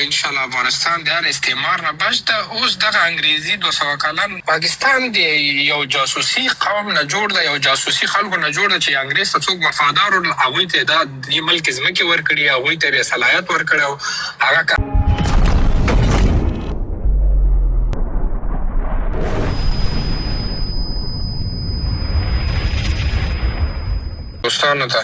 ان شاء الله افغانستان د هر استعمار نه بچ ده. اوس دغه انګریزي 200 کلن پاکستان د یو جاسوسي قوم نه جوړ ده، یو جاسوسي خلکو نه جوړ ده چې انګریز ته څوک وفادار ول، هغوی ته یې دا دې ملک ځمکې ورکړي، هغوی ته یې صلاحیت ورکړی او هغه که دوستانو ته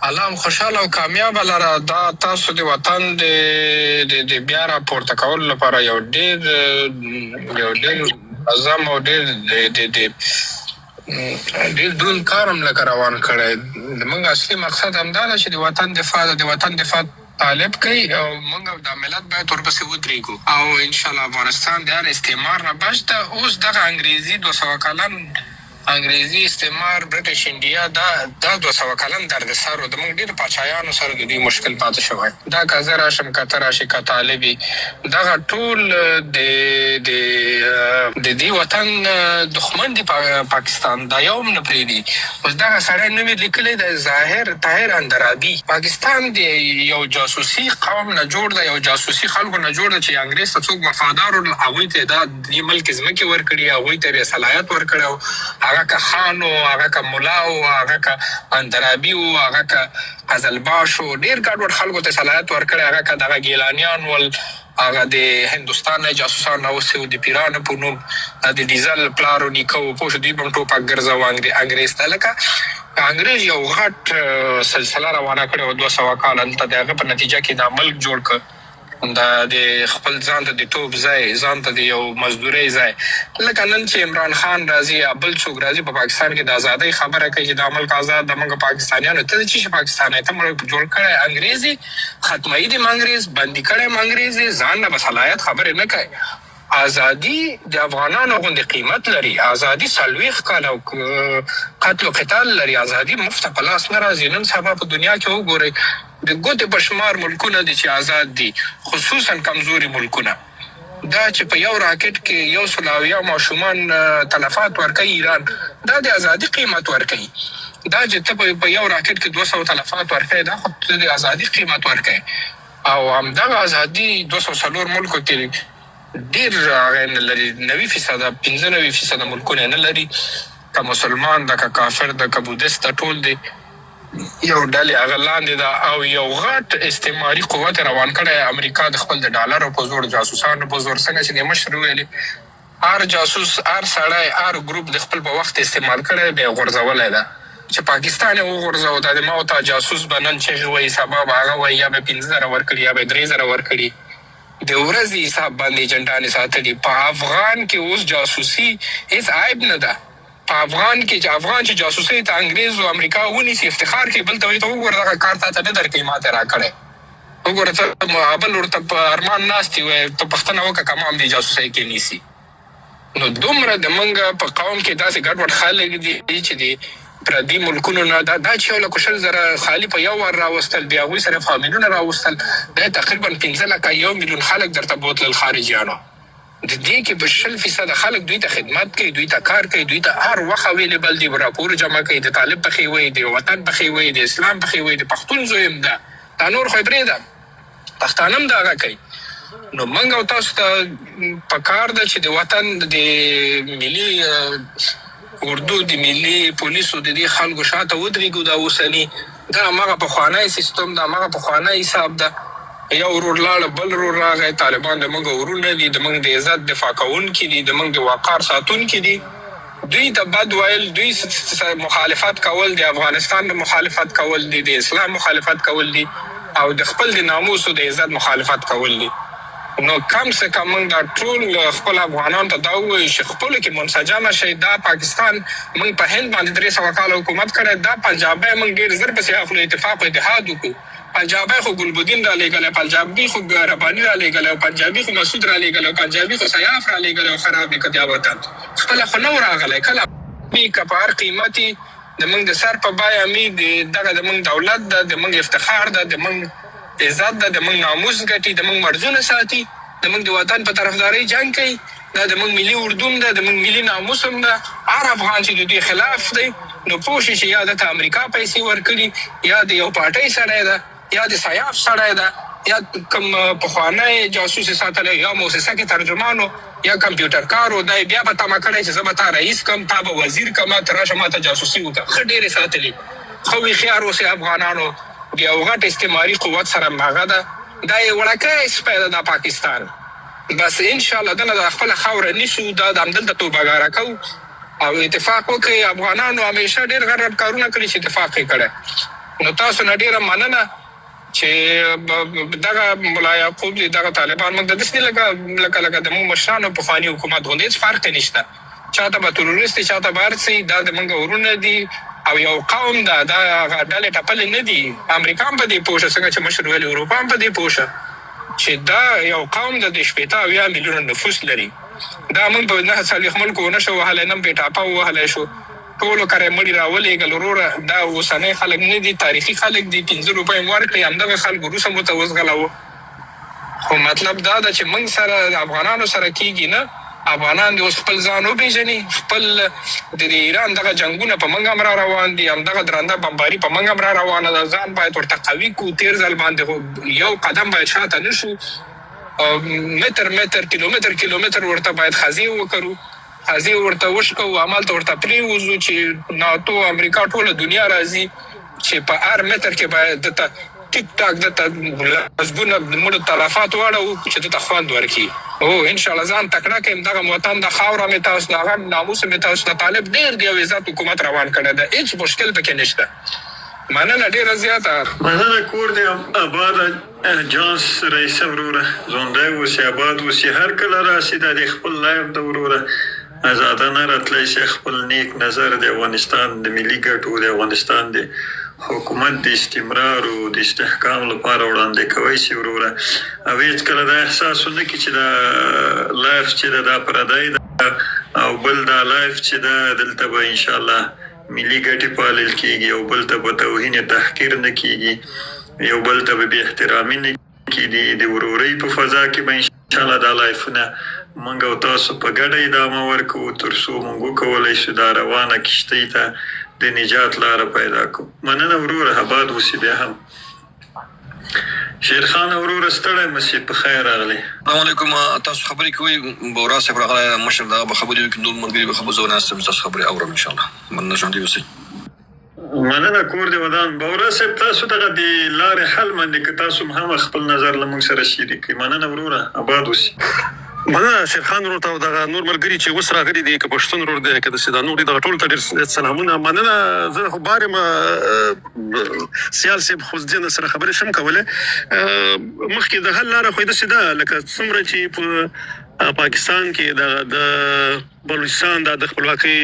الله هم خوشحاله او کامیابه لره. دا تاسو د وطن د د بیا را پورته کولو لپاره یو ډیر عظیم او ډیر د د د ډیر دروند کار هم لکه روان کړی. موږ اصلي مقصد هم دا ده چې د وطن دفاع ده، د وطن دفاع طالب کوي او موږ دا ملت باید ورپسې ودرېږو او انشاءالله افغانستان د هر استعمار نه بچ ده. اوس دغه انګریزي 200 کلن انګریزي استعمار، برټش انډیا، دا 200 کلن دردسر و. د موږ ډېرو پاچایانو سره د دوی مشکل پاتې شوی. دا که زه راشم، که ته راشې، که طالب وي، دغه ټول د د د دې وطن دښمن دي. پاکستان دا یو هم نه پرېږدي. اوس دغه سړی نوم یې لیکلی دی ظاهر طاهر اندرابي. پاکستان د یو جاسوسي قوم نه جوړ دی، یو جاسوسي خلکو نه جوړ دی چې انګریز ته څوک وفادار ول، هغوی ته یې دا دې ملک ځمکې ورکړي، هغوی ته یې صلاحیت ورکړی او هغه که خان و، هغه که ملا و، هغه که اندرابي و، هغه که قزلباش و، ډېر ګډوډ خلکو ته صلاحیت ورکړی. هغه که دغه ګیلانیان ول، هغه د هندوستان نه جاسوسان راوستي وو د پیرانو په نوم، د ډیزل پلار و نیکه و، پوه شو، دوی به هم ټوپک ګرځاوه انګریز ته. لکه انګریز یو غټ سلسله روانه کړې وه 200 کاله دلته، د هغه په نتیجه کې دا ملک جوړ کړ، دا د خپل ځان ته د توپ ځای، ځان ته د یو مزدورۍ ځای. لکه نن چې عمران خان راځي یا بل څوک راځي، په پاکستان کې د ازادۍ خبره کوي چې دا ملک ازاد ده، موږ پاکستانیانو. ته د څه شي پاکستانی؟ ته ملک جوړ کړی انګریز یې، ختموي دې انګریز، بندي کړی هم انګریز یې، ځان نه به صلاحیت خبرې نه کوي. ازادي د افغانانو غوندې قیمت لري، ازادي 40 کاله قتل و قتال لري، ازادي مفته په لاس نه راځي. نن سبا په دنیا کې وګورئ، د ګوتې په شمار ملکونه دي چې ازاد دي، خصوصا کمزوري ملکونه. دا چې په یو راکټ کې 170 ماشومان تلفات ورکوي ایران، دا د ازادي قیمت ورکوي. دا چې ته په یو راکټ کې 200 تلفات ورکوي، دا خو ته د ازادي قیمت ورکوي. او همدغه ازادي 204 ملکو کې ډېر هغه نه لري، 90 فیصده، 95 فیصده ملکونه نه لري. که مسلمان ده، که کافر ده، که بودیست ده، ټول دی یو ډلې هغه لاندې ده. او یو غټ استعماري قوت روان کړی امریکا د خپل د ډالرو په زور، جاسوسانو په زور. څنګه چې د مشر ویلي، هر جاسوس، هر سړی، هر ګروپ د خپل په وخت استعمال کړی، بیا غورځولی ده. چې پاکستان یې وغورځوه، دا د ما او تا جاسوس به نن چغې وایي، سبا به هغه وایي، یا به 5000 ورکړي یا به 3000 ورکړي. د ورځې حساب باندې ایجنټانې ساتلي. په افغان کې اوس جاسوسي هیڅ عیب نه ده. په افغان کې چې افغان چې جاسوسۍ ته انګریز او امریکا ونیسي، افتخار کوي، بل ته وایي ته وګوره، دغه کار تاته نه درکوي، ماته راکړی، وګوره ته. بل ورته په ارمان ناست وي، ته پوښتنه وکړه که ما هم دې جاسوسۍ کې نیسي. نو دومره د منګه په قوم کې داسې ګډوډ خلک دي چې د پردي ملکونو نه دا چې 1,20,000 خالي په یو وار راوستل، بیا هغوی سره فامیلونه راوستل، دا تقریبا 5 لکه، 1 میلیون خلک درته بوتلل خارجیانو. د دې کې به 20 فیصده خلک دوی ته خدمت کوي، دوی ته کار کوي، دوی ته هر وخت available دي، راپور جمع کوي، د طالب پخې وي، د وطن پخې وي، د اسلام پخې وي، د پښتون زوی هم ده. دا نور خو یې پرېږده، پښتانه هم دغه کوي. نو موږ او تاسو ته په کار ده چې د وطن د ملي اردو، د ملي پولیسو، د دې خلکو شاته ودرېږو. دا اوسني دا هماغه پخوانی سیستم ده، هماغه پخوانی حساب ده. یو ورور لاړ، بل ورور راغی. طالبان د موږ ورونه دي، د موږ د عزت دفاع کوونکي دي، د موږ د وقار ساتونکي دي. دوی ته بد ویل، دوی سره مخالفت کول، د افغانستان د مخالفت کول دي، د اسلام مخالفت کول دي او د خپل د ناموس او د عزت مخالفت کول دي. نو کم سه کم موږ دا ټول خپل افغانان ته دا ووایو چې خپلو کې منسجمه شئ. دا پاکستان موږ په هند باندې 300 کاله حکومت کړی، دا پنجابی موږ ډېر زر پسې اخلو. اتفاق او اتحاد وکړو. پنجابی خو ګلبدین را لېږلی، پنجابي خو رباني را لېږلی او پنجابي خو مسعود را لېږلی او پنجابي خو سیاف را لېږلی او خراب یې کړ دا وطن. خپله خو نه و راغلی کله. که په هر قیمت یې، د موږ د سر په بیه مي، د دغه د موږ دولت ده، د موږ افتخار ده، د موږ عزت ده، د موږ ناموس ګټي، د موږ مرزونه ساتي، د موږ د وطن په طرفدارۍ جنګ کوي. دا د موږ ملي اردو هم ده، د موږ ملي ناموس هم ده. هر افغان چې د دوی خلاف دی، نو پوه شي چې یا ده ته امریکا پیسې ورکړي، یا د یو پارټۍ سړی ده، یا د سیاف سړی ده. یا کوم پخوانی جاسوس یې ساتلی یا موسسه کې ترجمان و یا کمپیوټر کار و، دا یې بیا په تمه کړی چې زه به تا رئیس کړم، تا به وزیر کړم، ته راشه ماته جاسوسي وکړه. ښه ډېر یې ساتلي. ښه هوښیار اوسئ افغانانو، د یو غټ استعماري قوت سره همغه ده، دا یې وړکی سپی ده دا پاکستان. بس ان شاءالله دنه دا خپله خاوره نیسو، دا همدلته توبه ګاره کوو او اتفاق وکړئ. افغانانو همیشه ډېر غټ غټ کارونه کړي چې اتفاق یې کړی. نو تاسو نه ډېره مننه. چې دغه ملا یعقوب دی، دغه طالبان موږ ته داسې دي لکه لکه لکه د موږ مشرانو پخواني حکومت غوندې، هېڅ فرق یې نشته. چاته به تروریست دی، چاته به هر څه وي، دا د موږ ورونه دي او یو قوم ده، دا هغه ډلې ټپلې نه دي. امریکا هم په دې پوه شه، څنګه چې مشر ویلي، اروپا هم په دې پوه شه چې دا یو قوم ده، د 60 70 میلیونه نفوس لري. دا موږ په 49 ملکو ونه شو وهلی، نه هم پرې ټاپه ووهلی شو. ټولو کره یې مړي راولېږل. وروره دا اوسنی خلک نه دي، تاریخي خلک دي، پنځه روپۍ هم ورکړې همدغه خلکو روس هم ورته وځغلوه. خو مطلب دا ده چې موږ سره د افغانانو سره کېږي نه، افغانان دې اوس خپل ځان وپېژني، خپل د دې ایران دغه جنګونه په موږ هم را روان دي، همدغه درنده بمباري په موږ هم را روانه ده، ځان باید ورته قوي کړو، تېر ځل باندې خو یو قدم باید شاته نه شو، متر متر، کیلومتر کیلومتر ورته باید خزې وکرو. هزې ورته وشکوو، همالته ورته پرېوځو چې ناتو، امریکا، ټوله دنیا راځي چې په هر متر کې باید ده ته ټیک ټاک ده ته لسګونه مړو تلفات واړوو چې ده ته خوند ورکړي. هو انشاالله ځان تکړه کړئ، دغه مو وطن ده، خاوره مې تاسو ده، هغه ناموس مې تاسو ده، طالب ډېر د یو عزت حکومت روان کړی ده، هېڅ مشکل پکې نشته. مننه ډېره زیاته. مننه کور دې اباد اجانس رئیسه وروره ژوندی اوسې اباد اوسې هر کله راسې دا دې خپل لایف ده وروره ازادانه راتلای سې خپل نیک نظر د افغانستان د ملي ګټو د افغانستان د حکومت د استمرار او د استحکام لپاره وړاندې کوی سې وروره او هیڅکله دا احساس ونه کړي چې دا لایف چې ده دا پردی ده او بل دا لایف چې ده دلته به انشاالله ملي ګټې پالل کېږي، یو بل ته به توهین تحقیر نه کېږي، یو بل ته به بې احترامي نه کېږي، د ورورۍ په فضا کې به انشاالله دا لایفونه موږ او تاسو په ګډه ادامه ورکوو تر څو موږ وکولای شو دا روانه کښتۍ ته د نجات لاره پیدا کړو. مننه وروره اباد اوسې بیا هم. شیرخانه وروره ستړی مه شې په خیر راغلې. سلام علیکم تاسو خبرې کوئ بورا صاحب راغلی مشر دغه به خبرې وکړي نور ملګري به خبرې زه ناست یم تاسو خبرې اورم ان شاء الله مننه ژوندي اوسئ. مننه کور دې ودان باورا صاحب تاسو دغه د لارې حل باندې که تاسو هم خپل نظر له مونږ سره شریک کړئ مننه وروره اباد اوسې. مننه شیرخان ورور ته او دغه نور ملګري چې اوس راغلي دي که پښتون ورور دی که داسې دا نور دي دغه ټولو ته ډېر زیات سلامونه مننه زه خو بار یم سیال صاحب خو ځینې سره خبرې شم کولی مخکې د حل لاره خو داسې ده لکه څومره چې په پاکستان کې دغه د بلوچستان دا د خپلواکۍ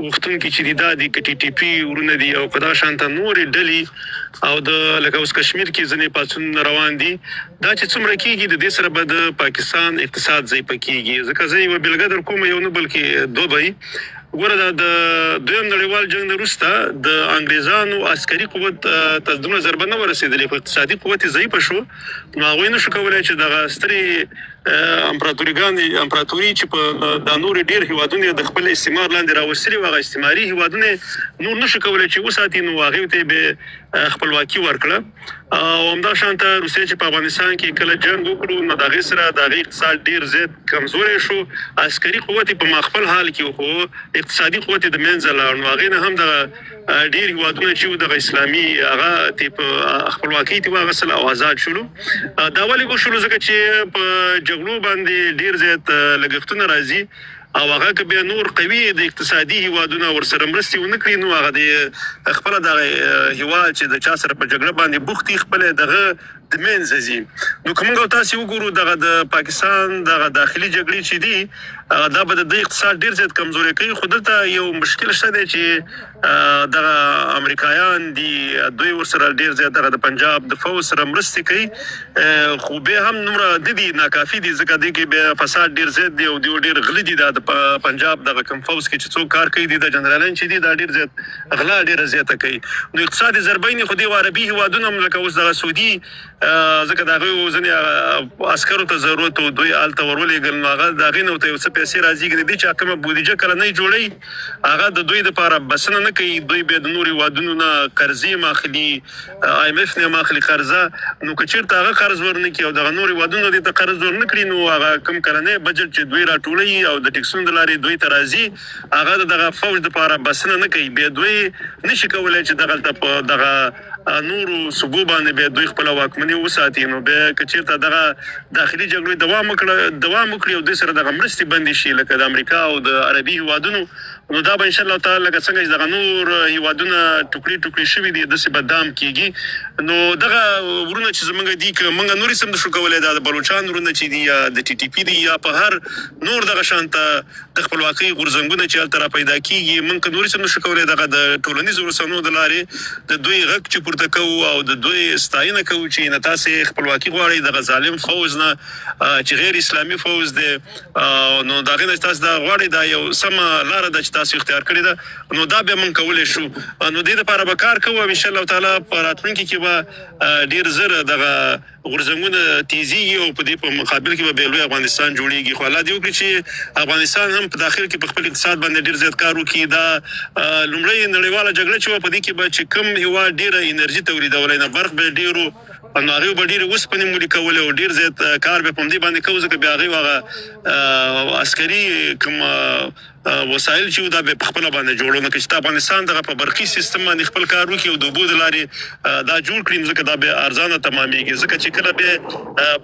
غوښتونکي چې دي دا دي که ټي ټي پي ورونه دي او که دغه شانته نورې ډلې او د لکه اوس کشمیر کې ځینې پاڅونونه روان دي دا چې څومره کیږي د دې سره به د پاکستان اقتصاد ضعیفه کیږي ځکه زه یوه بېلګه در کوم یو نه بلکې دوه به ګوره دا د دویم نړیوال جنګ نه وروسته د انګریزانو عسکري قوت ته دومره ضربه نه ورسېدلې خو اقتصادي قوت یې ضعیفه شو نو هغوی نه شو کولای چې دغه سترې امپراتوريګانې امپراتوري چې په دا نور ډیر هیوادونه د خپل استعمار لاندې راوستلي وو هغه استعماري هیوادونه نور نشو کولای چې وساتي نو هغه ته به خپلواکي ورکړه او همدا شانته روسیه چې په افغانستان کې کله جنگ وکړو نو د هغې سره د هغې اقتصاد ډیر زیات کمزوری شو عسکري قوت په ماخپل حال کې خو اقتصادي قوت د منځه لاړ نو هغې نه هم دغه ډیر هیوادونه چې دغه اسلامي هغه تی په خپلواکۍ تی واغسل او آزاد شولو دا ولې وشولو ځکه چې په جګړو باندې ډیر زیات لګښتونه راځي او هغه که بیا نور قوي د اقتصادي هیوادونه ورسره مرستې ونه کړي نو هغه د خپل دغه هیواد چې د چا سره په جګړه باندې بوخت دي خپل دغه د منځه ځي نو که موږ او تاسو وګورو دغه د پاکستان دغه داخلي جګړې چې دي دا به د دوی اقتصاد ډیر زیات کمزوری کوي خو دلته یو مشکل شته دی چې دغه امریکایان دي دوی ورسره ډیر زیات دغه د پنجاب د فوج سره مرستې کوي خو به هم نومره د دي ناکافي دي ځکه دوی کې به فساد ډیر زیات دی او دوی ډیر غله دي دا د پنجاب دغه کوم فوج کې چې څوک کار کوي دي د جنرالان چې دي دا ډیر زیات غلا ډیره زیاته کوي نو اقتصاد ضربه نه خو دی عربي هیوادونه هم لکه اوس دغه سعودي ځکه د هغوی ځینې عسکرو ته ضرورت و، دوی هلته ورولېږل، نو هغه د هغې نه ورته یو څه پیسې راځي. ګنې دوی چې کومه بودیجه کله نه جوړوي هغه د دوی دپاره بسنه نه کوي، دوی بیا د نورو هېوادونو نه قرضې هم اخلي، آی ایم ایف نه هم اخلي قرضه، نو که چېرته هغه قرض ورنه کړي او دغه نور هېوادونه دوی ته قرض ورنه کړي، نو هغه کوم کلنی بجټ چې دوی راټولوي او د ټیکسونو د لارې دوی ته راځي هغه د دغه فوج دپاره بسنه نه کوي، بیا دوی نشي کولی چې دغلته په دغه نورو صوبو باندې بیا دوی خپله واکمني وساتي. نو بیا که چېرته دغه داخلي جګړې دوام وکړه دوام وکړي او دوی سره دغه مرستې بندې شي لکه د امریکا او د عربي هیوادونو، نو دا به ان شاء الله تعالی لکه څنګه چې دغه نور هیوادونه ټوکړي ټوکړي شوي دي داسې به دام کیږي. نو دغه ورونه چې زمونږ دي که مونږ نور هېڅ هم نشو کولی، دا د بلوچان ورونه چې دي یا د ټي ټي پي دي یا په هر نور دغه شانته د خپلواکۍ غورځنګونه چې هلته را پیدا کیږي، موږ که نور هېڅ هم نشو کولی دغه د ټولنیزو رسنیو د لارې د دوی غږ چې پورته کوو او د دوی ستاینه کوو چې نه تاسې خپلواکي غواړئ دغه ظالم فوځ نه چې غیر اسلامي فوځ دی، نو د هغې نه چې تاسې دا غواړئ دا یو سمه لاره ده چې تاسو اختیار کړې ده، نو دا بیا موږ کولی شو. نو دې لپاره به کار کوو او ان شاء الله تعالی په راتلونکي کې به ډیر زر دغه غورځنګونه تیزیږي او په دې په مقابل کې به بیا لوی افغانستان جوړیږي. خو الله دې وکړي چې افغانستان هم په داخل کې په خپل اقتصاد باندې ډیر زیات کار وکړي. دا لومړۍ نړیواله جګړه چې وه په دې کې به چې کوم هیواد ډیره انرژي تولیدولای نه برق به ډیرو نو هغوی به ډېرې اوسپنې مولي کولې او ډېر زیات کار به په همدې باندې کوو، ځکه بیا هغوی هغه عسکري کوم وسایل چې وو دا به په خپله باندې جوړو. نو که چې افغانستان دغه په برقي سیستم باندې خپل کار وکړي او د اوبو د لارې دا جوړ کړي، نو ځکه دا به ارزانه تمامېږي، ځکه چې کله به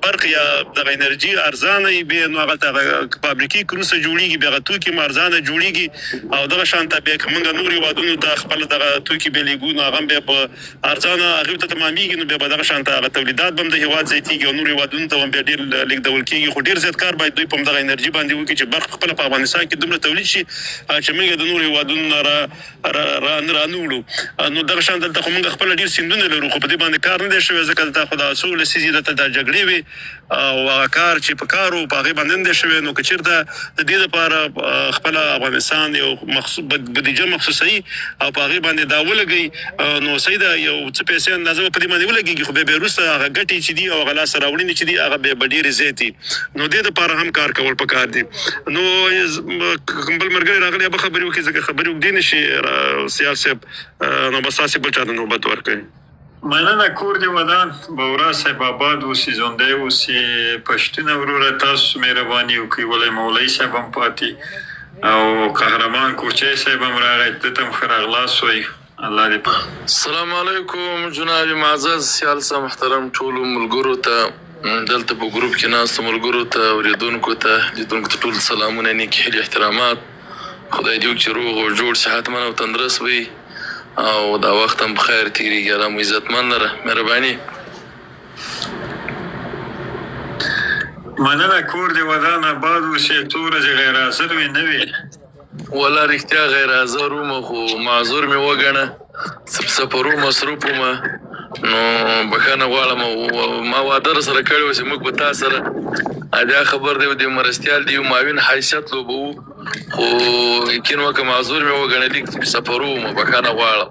برق یا دغه انرژي ارزانه وي بیا نو هغلته هغه فابریکې که وروسته جوړېږي بیا هغه توکي هم ارزانه جوړېږي او دغه شان ته بیا که موږ نور هېوادونو ته خپل دغه توکي بیا لېږو نو هغه هم بیا په ارزانه هغوی ته تمامېږي، نو بیا به دغه شان ته هغه تولیدات به هم د هېواد زیاتېږي او نورو هېوادونو ته به هم بیا ډېر لېږدول کېږي. خو ډېر زیات کار باید دوی په همدغه انرژي باندې وکړي چې برق خپله په افغانستان کې دومره تولید شي چې موږ یې د نورو هېوادونو نه را را را نه وړو. نو دغه شان دلته خو موږ خپله ډېر سیندونه لرو خو په دې باندې کار نه دی شوی، ځکه دلته خو دا څو لسیزې دلته دا جګړې وې او هغه کار چې په کار و په هغې باندې نه دی شوی. نو که چېرته د دې لپاره خپله افغانستان یو مخصوص بودیجه مخصوصوي او په هغې باندې دا ولګوي نو صحیح ده یو څه پیسې اندازه به په دې باندې ولګېږي، خو بیا بیا وروسته هغه ګټې چې دي او هغه لاسته راوړنې چې دي هغه بیا به ډېرې زیاتې، نو دې لپاره هم کار کول پکار دي. نو کوم بل ملګری راغلی به خبرې وکړي، ځکه خبرې اوږدې نه شي سیال صاحب، نو بس تاسې بل چا ته نوبت ورکړئ. مننه کور دې ودان بورا صاحب اباد اوسې ژوندی اوسې پښتونه وروره تاسو مهرباني وکړئ ولې مولوي صاحب هم پاتې او قهرمان کوچی صاحب هم راغی ده ته هم ښه راغلاست وایو الله دې په سلام علیکم جناب معزز سیال صاحب محترم ټولو ملګرو ته دلته په ګروپ کې ناستو ملګرو ته اوریدونکو ته لیدونکو ته ټول سلامونه نیکې هیلې احترامات خدای دې وکړي چې روغ او جوړ صحتمند او تندرست وي او دا وخت هم په خیر تیریږي الله مو عزتمند لره مهرباني. مننه کور دې ودان اباد اوسې څو ورځې غیر حاضر وې نه وې. ولا رښتیا غیر حاضر وم خو معذور مې وګڼه سفرو مصروف وم نو بخښنه غواړم. ما واده در سره کړی و چې موږ به تا سره بیا خبر دی د مرستیال دی معاون حیثیت لوبوو خو یقین وکړه معذور مې وګڼه لیک سفرو وم بخښنه غواړم.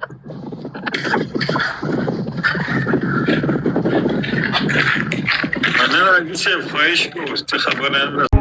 مننه حاجي صاحب خواهش کوو څه خبره نه ده.